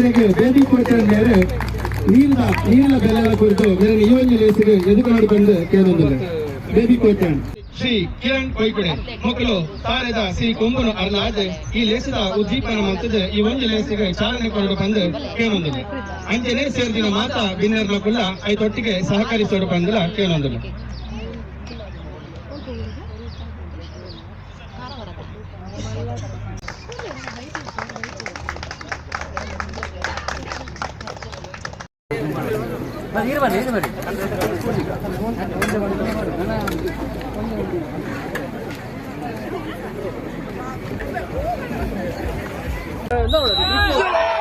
ಮೇರೆಗೆ ಬೇಬಿ ಕೋಟೆ ಮೇರೆ ನೀರಿನ ನೀರಿನ ಬೆಲೆ ಕುರಿತು ಮೇರೆ ಈ ಒಂದು ಲೇಸಿಗೆ ಎದುರು ಬಂದು ಕೇಳೊಂದಿಲ್ಲ. ಬೇಬಿ ಕೋಟೆ ಶ್ರೀ ಕಿರಣ್ ಕೊಯ್ಕುಡೆ ಮೊಕ್ಕಲು ತಾರೆದ ಶ್ರೀ ಕೊಂಬುನು ಅರ್ಲಾದ್ ಈ ಲೇಸದ ಉದ್ದೀಪನ ಮಂತದ ಈ ಒಂದು ಲೇಸಿಗೆ ಚಾಲನೆ ಕೊರಡು ಬಂದು ಕೇಳೊಂದಿಲ್ಲ. ಅಂಚನೆ ಸೇರ್ದಿನ ಮಾತಾ ಬಿನ್ನೆರ್ನ ಕುಲ್ಲ ಐತೊಟ್ಟಿಗೆ ಸಹಕರಿಸೋಡು ಬಂದಿಲ್ಲ ಕೇಳೊಂದಿಲ್ಲ. No.